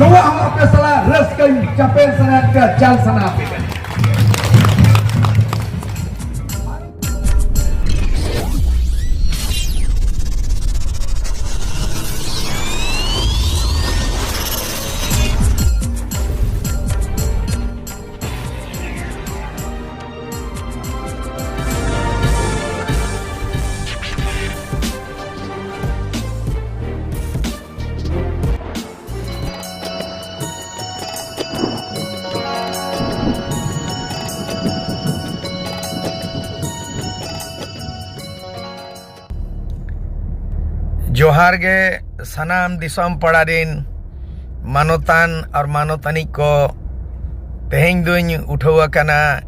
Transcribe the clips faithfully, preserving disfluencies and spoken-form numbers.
ᱱᱚᱣᱟ ᱦᱚᱸ ᱟᱯᱮ ᱥᱟᱞᱟᱜ ᱨᱟᱹᱥᱠᱟᱹᱧ ᱪᱟᱯᱮᱞ ᱥᱟᱱᱟᱭᱮᱫ ᱯᱮᱭᱟ, ᱪᱟᱞ ᱥᱟᱱᱟ ᱟᱯᱮ ᱠᱟᱱᱟ᱾ ᱡᱚᱦᱟᱨ ᱜᱮ ᱥᱟᱱᱟᱢ ᱫᱤᱥᱚᱢ ᱯᱟᱲᱟ ᱨᱤᱱ ᱢᱟᱱᱚᱛᱟᱱ ᱟᱨ ᱢᱟᱱᱚᱛᱟᱱᱤ ᱠᱚ᱾ ᱛᱮᱦᱮᱧ ᱫᱩᱧ ᱩᱴᱷᱟᱹᱣ ᱟᱠᱟᱱᱟ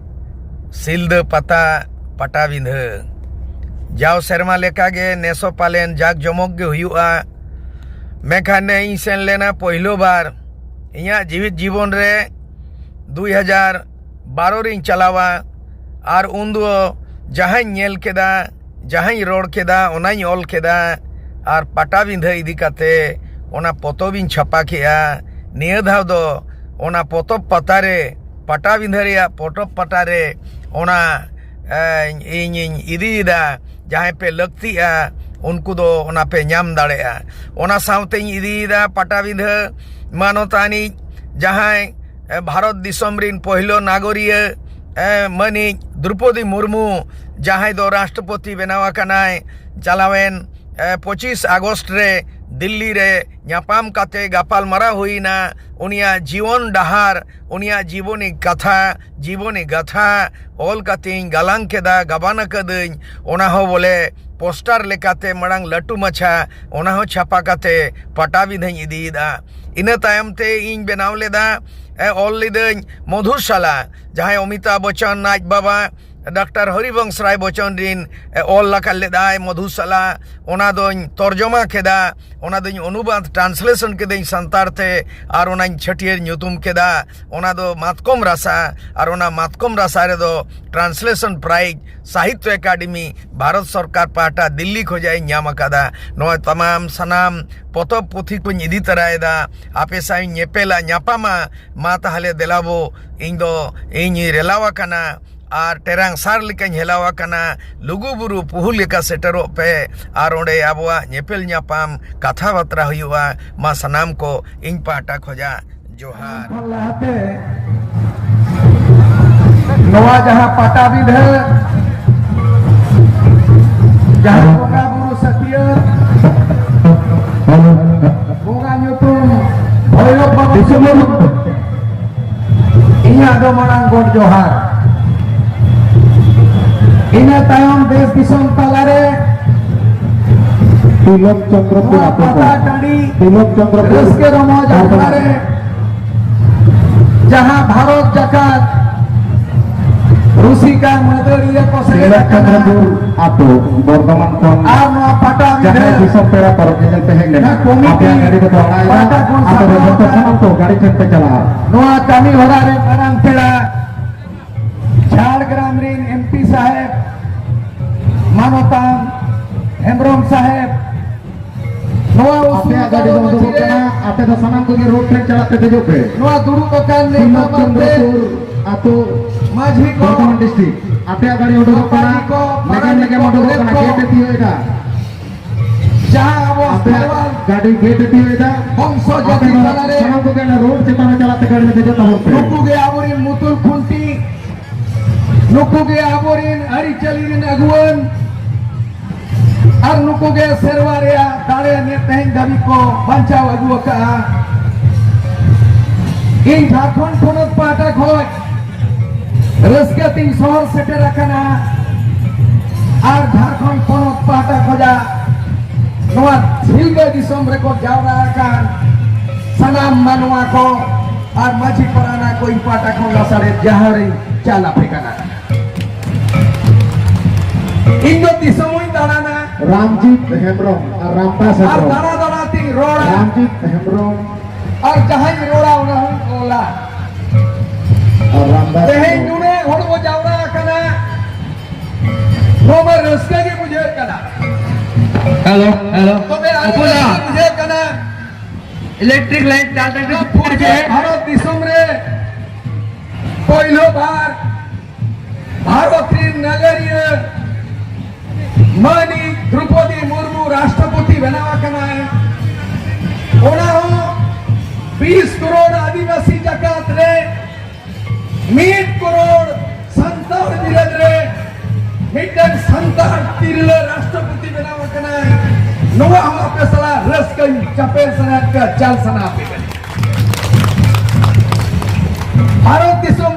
ᱥᱤᱞᱫᱟᱹ ᱯᱟᱛᱟ ᱯᱟᱴᱟᱵᱤᱸᱫᱷᱟᱹ᱾ ᱡᱟᱣ ᱥᱮᱨᱢᱟ ᱞᱮᱠᱟᱜᱮ ᱱᱮᱥ ᱦᱚᱸ ᱯᱟᱞᱮᱱ ᱡᱟᱠ ᱡᱚᱢᱚᱠ ᱜᱮ ᱦᱩᱭᱩᱜᱼᱟ᱾ ᱢᱮᱱᱠᱷᱟᱱ ᱱᱮ ᱤᱧ ᱥᱮᱱ ᱞᱮᱱᱟ ᱯᱳᱭᱞᱳ ᱵᱟᱨ ᱤᱧᱟᱹᱜ ᱡᱤᱣᱤᱫ ᱡᱤᱵᱚᱱ ᱨᱮ᱾ ᱫᱩᱭ ᱦᱟᱡᱟᱨ ᱵᱟᱨᱚ ᱨᱤᱧ ᱪᱟᱞᱟᱣᱟ᱾ ᱟᱨ ᱩᱱᱫᱚ ᱡᱟᱦᱟᱸᱧ ᱧᱮᱞ ᱠᱮᱫᱟ, ᱡᱟᱦᱟᱸᱧ ᱨᱚᱲ ᱠᱮᱫᱟ, ᱚᱱᱟᱧ ᱚᱞ ᱠᱮᱫᱟ᱾ ᱟᱨ ᱯᱟᱴᱟᱵᱤᱸᱫᱷᱟᱹ ᱤᱫᱤ ᱠᱟᱛᱮ ᱚᱱᱟ ᱯᱚᱛᱚᱵ ᱤᱧ ᱪᱷᱟᱯᱟ ᱠᱮᱜᱼᱟ᱾ ᱱᱤᱭᱟᱹ ᱫᱷᱟᱣ ᱫᱚ ᱚᱱᱟ ᱯᱚᱛᱚᱵ ᱯᱟᱛᱟ ᱨᱮ, ᱯᱟᱴᱟᱵᱤᱸᱫᱷᱟᱹ ᱨᱮᱭᱟᱜ ᱯᱚᱛᱚᱵ ᱯᱟᱛᱟ ᱨᱮ ᱚᱱᱟ, ᱮ, ᱤᱧᱤᱧ ᱤᱫᱤᱭᱮᱫᱟ᱾ ᱡᱟᱦᱟᱸᱭ ᱯᱮ ᱞᱟᱹᱠᱛᱤᱜᱼᱟ, ᱩᱱᱠᱩ ᱫᱚ ᱚᱱᱟ ᱯᱮ ᱧᱟᱢ ᱫᱟᱲᱮᱭᱟᱜᱼᱟ᱾ ᱚᱱᱟ ᱥᱟᱶᱛᱮᱧ ᱤᱫᱤᱭᱮᱫᱟ ᱯᱟᱴᱟᱵᱤᱸᱫᱷᱟᱹ ᱢᱟᱱᱚᱛᱟᱱᱤᱡ, ᱡᱟᱦᱟᱸᱭ, ᱮ, ᱵᱷᱟᱨᱚᱛ ᱫᱤᱥᱚᱢ ᱨᱤᱱ ᱯᱳᱭᱞᱳ ᱱᱟᱜᱚᱨᱤᱭᱟᱹ, ᱮ, ᱢᱟᱹᱱᱤᱡ ᱫᱨᱩᱯᱚᱫᱤ ᱢᱩᱨᱢᱩ, ᱡᱟᱦᱟᱸᱭ ᱫᱚ ᱨᱟᱥᱴᱨᱚᱯᱚᱛᱤ ᱵᱮᱱᱟᱣ ᱟᱠᱟᱱᱟᱭ ᱪᱟᱞᱟᱣᱮᱱ, ᱮ, ᱯᱚᱸᱪᱤᱥ ᱟᱜᱚᱥᱴ ᱨᱮ ᱫᱤᱞᱞᱤ ᱨᱮ ᱧᱟᱯᱟᱢ ᱠᱟᱛᱮ ᱜᱟᱯᱟᱞ ᱢᱟᱨᱟᱣ ᱦᱩᱭᱱᱟ᱾ ᱩᱱᱤᱭᱟᱜ ᱡᱤᱭᱚᱱ ᱰᱟᱦᱟᱨ, ᱩᱱᱤᱭᱟᱜ ᱡᱤᱵᱚᱱᱤ ᱠᱟᱛᱷᱟ, ᱡᱤᱵᱚᱱᱤ ᱜᱟᱛᱷᱟ ᱚᱞ ᱠᱟᱛᱮᱧ ᱜᱟᱞᱟᱝ ᱠᱮᱫᱟ, ᱜᱟᱵᱟᱱ ᱟᱠᱟᱫᱟᱹᱧ᱾ ᱚᱱᱟ ᱦᱚᱸ ᱵᱚᱞᱮ ᱯᱳᱥᱴᱟᱨ ᱞᱮᱠᱟᱛᱮ ᱢᱟᱲᱟᱝ ᱞᱟᱹᱴᱩ ᱢᱟᱪᱷᱟ, ᱚᱱᱟ ᱦᱚᱸ ᱪᱷᱟᱯᱟ ᱠᱟᱛᱮ ᱯᱟᱴᱟᱵᱤᱸᱫᱷᱟᱹᱧ ᱤᱫᱤᱭᱮᱫᱟ᱾ ᱤᱱᱟᱹ ᱛᱟᱭᱚᱢ ᱛᱮ ᱤᱧ ᱵᱮᱱᱟᱣ ᱞᱮᱫᱟ, ᱮ, ᱚᱞ ᱞᱤᱫᱟᱹᱧ ᱢᱚᱫᱷᱩᱥᱟᱞᱟ, ᱡᱟᱦᱟᱸᱭ ᱚᱢᱤᱛᱟᱵᱷ ᱵᱚᱪᱪᱚᱱ ᱟᱡ ᱵᱟᱵᱟ, ᱰᱟᱠᱛᱟᱨ ᱦᱚᱨᱤᱵᱚᱝᱥ ᱨᱟᱭ ᱵᱚᱪᱚᱱ ᱨᱤᱱ, ᱮ, ᱚᱞ ᱟᱠᱟᱫ ᱞᱮᱫᱟᱭ ᱢᱚᱫᱷᱩᱥᱟᱞᱟ, ᱚᱱᱟ ᱫᱚᱧ ᱛᱚᱨᱡᱚᱢᱟ ᱠᱮᱫᱟ, ᱚᱱᱟ ᱫᱚᱧ ᱚᱱᱩᱵᱟᱫ, translation ᱠᱮᱫᱟᱹᱧ ᱥᱟᱱᱛᱟᱲ ᱛᱮ, ᱟᱨ ᱚᱱᱟᱧ ᱪᱷᱟᱹᱴᱭᱟᱹᱨ ᱧᱩᱛᱩᱢ ᱠᱮᱫᱟ᱾ ᱚᱱᱟ ᱫᱚ ᱢᱟᱛᱠᱚᱢ ᱨᱟᱥᱟ, ᱟᱨ ᱚᱱᱟ ᱢᱟᱛᱠᱚᱢ ᱨᱟᱥᱟ ᱨᱮᱫᱚ translation prize ᱥᱟᱦᱤᱛᱛᱚ ᱮᱠᱟᱰᱮᱢᱤ ᱵᱷᱟᱨᱚᱛ ᱥᱚᱨᱠᱟᱨ ᱯᱟᱦᱴᱟ ᱫᱤᱞᱞᱤ ᱠᱷᱚᱱᱟᱜ ᱤᱧ ᱧᱟᱢ ᱟᱠᱟᱫᱟ᱾ ᱱᱚᱣᱟ ᱛᱟᱢᱟᱢ ᱥᱟᱱᱟᱢ ᱯᱚᱛᱚᱵ ᱯᱩᱛᱷᱤ ᱠᱚᱧ ᱤᱫᱤ ᱛᱚᱨᱟᱭᱮᱫᱟ᱾ ᱟᱯᱮ ᱥᱟᱶ ᱤᱧ ᱧᱮᱯᱮᱞᱟ, ᱧᱟᱯᱟᱢᱟ᱾ ᱢᱟ ᱛᱟᱦᱞᱮ ᱫᱮᱞᱟᱵᱚ, ᱤᱧ ᱫᱚ, ᱤᱧ ᱨᱮᱞᱟᱣ ᱟᱠᱟᱱᱟ᱾ ᱟᱨ ᱴᱮᱨᱟᱝ ᱥᱟᱨ ᱞᱮᱠᱟᱧ ᱦᱮᱞᱟᱣ ᱟᱠᱟᱱᱟ᱾ ᱞᱩᱜᱩ ᱵᱩᱨᱩ ᱯᱩᱦᱩ ᱞᱮᱠᱟ ᱥᱮᱴᱮᱨᱚᱜ ᱯᱮ, ᱟᱨ ᱚᱸᱰᱮ ᱟᱵᱚᱣᱟᱜ ᱧᱮᱯᱮᱞ ᱧᱟᱯᱟᱢ, ᱠᱟᱛᱷᱟ ᱵᱟᱛᱨᱟ ᱦᱩᱭᱩᱜᱼᱟ᱾ ᱢᱟ ᱥᱟᱱᱟᱢ ᱠᱚ ᱤᱧ ᱯᱟᱦᱴᱟ ᱠᱷᱚᱱᱟᱜ ᱡᱚᱦᱟᱨ᱾ ᱠᱷᱚᱱ ᱞᱟᱦᱟᱛᱮ ᱱᱚᱣᱟ ᱡᱟᱦᱟᱸ ᱯᱟᱴᱟᱵᱤᱸᱫᱷᱟᱹ, ᱡᱟᱦᱟᱸ ᱵᱚᱸᱜᱟ ᱵᱩᱨᱩ ᱥᱟᱹᱛᱭᱟᱹᱛ, ᱵᱚᱸᱜᱟ ᱧᱩᱛᱩᱢ ᱵᱷᱳᱭᱨᱳᱵ ᱵᱟᱵᱟ ᱫᱤᱥᱚᱢ ᱤᱧᱟᱹᱜ ᱫᱚ ᱢᱟᱲᱟᱝ ᱜᱚᱰ ᱡᱚᱦᱟᱨ᱾ ᱤᱱᱟᱹ ᱛᱟᱭᱚᱢ ᱫᱮᱥ ᱫᱤᱥᱚᱢ ᱛᱟᱞᱟᱨᱮ ᱛᱤᱞᱚᱠ ᱪᱚᱱᱫᱨᱚᱯᱩᱨ ᱱᱚᱣᱟ ᱟᱛᱳ ᱠᱷᱚᱱ᱾ ᱯᱟᱛᱟ ᱴᱟᱺᱰᱤ ᱛᱤᱞᱚᱠ ᱪᱚᱱᱫᱨᱚᱯᱩᱨ ᱨᱟᱹᱥᱠᱟᱹ ᱨᱚᱢᱚᱡᱽ ᱟᱠᱷᱲᱟ ᱨᱮ ᱡᱟᱦᱟᱸ ᱵᱷᱟᱨᱚᱛ ᱡᱟᱠᱟᱛ ᱨᱩᱥᱤᱠᱟ ᱢᱟᱹᱫᱟᱹᱲᱤᱭᱟᱹ ᱠᱚ ᱥᱮᱞᱮᱫ ᱛᱤᱞᱚᱠ ᱟᱠᱟᱱᱟ᱾ ᱪᱚᱱᱫᱨᱚᱯᱩᱨ ᱟᱛᱳ ᱵᱚᱨᱫᱷᱚᱢᱟᱱ ᱠᱷᱚᱱ ᱟᱨ ᱱᱚᱣᱟ ᱯᱟᱴᱟ ᱡᱟᱦᱟᱸᱭ ᱵᱤᱫᱷᱟᱹ ᱫᱤᱥᱚᱢ ᱯᱮᱲᱟ ᱯᱟᱨᱚᱢ ᱧᱮᱧᱮᱞ ᱯᱮ ᱦᱮᱡ ᱞᱮᱱᱟ, ᱡᱟᱦᱟᱸ ᱠᱚᱢᱤᱴᱤ ᱟᱯᱮᱭᱟᱜ ᱜᱟᱹᱰᱤ ᱫᱚᱠᱚ ᱟᱲᱟᱜ ᱮᱫᱟ, ᱯᱟᱦᱴᱟ ᱠᱷᱚᱱ ᱟᱯᱮ ᱫᱚ ᱥᱟᱯᱲᱟᱣ ᱡᱚᱛᱚ ᱟᱠᱟᱱ ᱥᱟᱱᱟᱢ ᱠᱚ ᱜᱟᱹᱰᱤ ᱴᱷᱮᱱ ᱯᱮ ᱪᱟᱞᱟᱜᱼᱟ᱾ ᱱᱚᱣᱟ ᱠᱟᱹᱢᱤ ᱦᱚᱨᱟ ᱨᱮ ᱢᱟᱨᱟᱝ ᱯᱮᱲᱟ ᱡᱷᱟᱲᱜᱨᱟᱢ ᱨᱤᱱ ᱮᱢ ᱯᱤ ᱥᱟᱦᱮᱵᱽ, ᱢᱟᱱᱚᱛᱟᱱ ᱦᱮᱢᱵᱨᱚᱢ ᱥᱟᱦᱮᱵᱽ, ᱱᱚᱣᱟ ᱩᱥᱩᱞ ᱟᱯᱮᱭᱟᱜ ᱜᱟᱹᱰᱤ ᱫᱚ ᱩᱰᱩᱠᱚᱜ ᱢᱟᱹᱡᱷᱤ ᱨᱮ ᱠᱟᱱᱟ, ᱟᱯᱮ ᱫᱚ ᱥᱟᱱᱟᱢ ᱠᱚᱜᱮ ᱨᱳᱰ ᱴᱷᱮᱱ ᱪᱟᱞᱟᱜ ᱛᱮ ᱫᱮᱡᱚᱜ ᱯᱮ᱾ ᱱᱚᱣᱟ ᱫᱩᱲᱩᱵ ᱟᱠᱟᱱ ᱱᱮᱣᱛᱟ ᱥᱤᱧᱚᱛ ᱢᱟᱱᱛᱮ ᱪᱚᱱᱫᱨᱚᱯᱩᱨ ᱟᱛᱳ, ᱢᱟᱹᱡᱷᱤ ᱠᱚ, ᱵᱚᱨᱫᱷᱚᱢᱟᱱ ᱰᱤᱥᱴᱨᱤᱠᱴ᱾ ᱟᱯᱮᱭᱟᱜ ᱜᱟᱹᱰᱤ ᱩᱰᱩᱠᱚᱜ ᱠᱟᱱᱟ, ᱢᱟᱹᱡᱷᱤ ᱠᱚ, ᱞᱮᱜᱮᱢ ᱯᱟᱨᱟᱱᱤᱠ ᱞᱮᱜᱮᱢ ᱠᱚ, ᱩᱰᱩᱠᱚᱜ ᱜᱚᱰᱮᱛ ᱠᱟᱱᱟ, ᱠᱚ, ᱜᱮᱴ ᱮ ᱛᱤᱭᱳᱜ ᱮᱫᱟ᱾ ᱡᱟᱦᱟᱸ ᱟᱵᱚ ᱟᱯᱮᱭᱟᱜ ᱠᱷᱮᱨᱣᱟᱞ ᱜᱟᱹᱰᱤ ᱜᱮᱴ ᱮ ᱛᱤᱭᱳᱜ ᱮᱫᱟ᱾ ᱵᱚᱝᱥᱚ ᱟᱯᱮ ᱡᱟᱹᱛᱤ ᱫᱚ ᱛᱟᱞᱟᱨᱮ ᱥᱟᱱᱟᱢ ᱠᱚᱜᱮ ᱚᱱᱟ ᱨᱳᱰ ᱪᱮᱛᱟᱱ ᱨᱮ ᱪᱟᱞᱟᱜ ᱛᱮ ᱜᱟᱹᱰᱤ ᱨᱮ ᱫᱮᱡᱚᱜ ᱛᱟᱵᱚᱱ ᱯᱮ᱾ ᱱᱩᱠᱩ ᱜᱮ ᱟᱵᱚᱨᱮᱱ ᱢᱩᱛᱩᱞ ᱠᱷᱩᱱᱴᱤ, ᱱᱩᱠᱩ ᱜᱮ ᱟᱵᱚᱨᱮᱱ ᱟᱹᱨᱤᱪᱟᱹᱞᱤ ᱨᱮᱱ ᱟᱹᱜᱩᱣᱟᱹᱱ, ᱟᱨ ᱱᱩᱠᱩ ᱜᱮ ᱥᱮᱨᱣᱟ ᱨᱮᱭᱟᱜ ᱫᱟᱲᱮ ᱱᱤᱛ ᱛᱮᱦᱮᱧ ᱫᱷᱟᱹᱵᱤᱡ ᱠᱚ ᱵᱟᱧᱪᱟᱣ ᱟᱹᱜᱩ ᱟᱠᱟᱫᱼᱟ᱾ ᱤᱧ ᱡᱷᱟᱲᱠᱷᱚᱸᱰ ᱯᱚᱱᱚᱛ ᱯᱟᱦᱴᱟ ᱠᱷᱚᱱ ᱨᱟᱹᱥᱠᱟᱹ ᱛᱤᱧ ᱥᱚᱦᱚᱨ ᱥᱮᱴᱮᱨ ᱟᱠᱟᱱᱟ ᱟᱨ ᱡᱷᱟᱲᱠᱷᱚᱸᱰ ᱯᱚᱱᱚᱛ ᱯᱟᱦᱴᱟ ᱠᱷᱚᱱᱟᱜ ᱱᱚᱣᱟ ᱥᱤᱞᱫᱟᱹ ᱫᱤᱥᱚᱢ ᱨᱮᱠᱚ ᱡᱟᱣᱨᱟ ᱟᱠᱟᱱ ᱥᱟᱱᱟᱢ ᱢᱟᱱᱣᱟ ᱠᱚ ᱟᱨ ᱢᱟᱹᱡᱷᱤ ᱯᱟᱨᱟᱱᱟ ᱠᱚ ᱤᱧ ᱯᱟᱦᱴᱟ ᱠᱷᱚᱱ ᱞᱟᱥᱟᱲᱦᱮᱫ ᱡᱚᱦᱟᱨ ᱤᱧ ᱪᱟᱞ ᱟᱯᱮ ᱠᱟᱱᱟ᱾ ᱤᱧ ᱫᱚ ᱫᱤᱥᱚᱢ ᱦᱚᱸᱧ ᱫᱟᱬᱟᱱᱟ᱾ ᱨᱟᱢᱡᱤᱛ ᱦᱮᱢᱵᱨᱚᱢ ᱟᱨ ᱨᱟᱢᱫᱟᱥ ᱟᱨ ᱦᱮᱢᱵᱨᱚᱢ᱾ ᱫᱟᱬᱟ ᱫᱟᱬᱟ ᱛᱤᱧ ᱨᱚᱲᱟ᱾ ᱨᱟᱢᱡᱤᱛ ᱦᱮᱢᱵᱨᱚᱢ᱾ ᱟᱨ ᱡᱟᱦᱟᱸᱧ ᱨᱚᱲᱟ ᱚᱱᱟ ᱦᱚᱸᱧ ᱚᱞᱟ᱾ ᱟᱨ ᱨᱟᱢᱫᱟᱥ ᱛᱮᱦᱮᱧ ᱦᱮᱢᱵᱨᱚᱢ᱾ ᱱᱩᱱᱟᱹᱜ ᱦᱚᱲ ᱵᱚ ᱡᱟᱣᱨᱟ ᱟᱠᱟᱱᱟ, ᱱᱚᱣᱟ ᱢᱟ ᱨᱟᱹᱥᱠᱟᱹ ᱜᱮ ᱵᱩᱡᱷᱟᱹᱜ ᱠᱟᱱᱟ᱾ Hello, hello. ᱛᱚᱵᱮ ᱟᱹᱰᱤ ᱚᱯᱚᱱᱟ᱾ ᱨᱟᱹᱥᱠᱟᱹ ᱵᱩᱡᱷᱟᱹᱜ ᱠᱟᱱᱟ᱾ ᱤᱞᱮᱠᱴᱨᱤᱠ ᱞᱟᱭᱤᱴ ᱪᱟᱨ ᱴᱟᱠᱟ ᱯᱩᱨᱵᱮ ᱵᱷᱟᱨᱚᱛ ᱫᱤᱥᱚᱢ ᱨᱮ ᱯᱳᱭᱞᱳ ᱵᱟᱨ ᱵᱷᱟᱨᱚᱛ ᱨᱤᱱ ᱱᱟᱜᱟᱨᱤᱭᱟᱹ ᱢᱟᱹᱱᱤᱡ ᱫᱨᱚᱯᱚᱫᱤ ᱢᱩᱨᱢᱩ ᱨᱟᱥᱴᱨᱚᱯᱚᱛᱤ ᱵᱮᱱᱟᱣ ᱟᱠᱟᱱᱟᱭ᱾ ᱚᱱᱟ ᱦᱚᱸ ᱵᱤᱥ ᱠᱨᱳᱲ ᱟᱹᱫᱤᱵᱟᱹᱥᱤ ᱡᱟᱠᱟᱛ ᱨᱮ ᱢᱤᱫ ᱠᱨᱳᱲ ᱥᱟᱱᱛᱟᱲ ᱵᱤᱨᱟᱹᱫ ᱨᱮ ᱢᱤᱫᱴᱟᱝ ᱥᱟᱱᱛᱟᱲ ᱛᱤᱨᱞᱟᱹ ᱨᱟᱥᱴᱨᱚᱯᱚᱛᱤ ᱵᱮᱱᱟᱣ ᱟᱠᱟᱱᱟᱭ᱾ ᱱᱚᱣᱟ ᱦᱚᱸ ᱟᱯᱮ ᱥᱟᱞᱟᱜ ᱨᱟᱹᱥᱠᱟᱹᱧ ᱪᱟᱯᱮᱞ ᱥᱟᱱᱟᱭᱮᱫ ᱯᱮᱭᱟ, ᱪᱟᱞ ᱥᱟᱱᱟ ᱟᱯᱮ ᱠᱟᱱᱟ᱾ ᱵᱷᱟᱨᱚᱛ ᱫᱤᱥᱚᱢ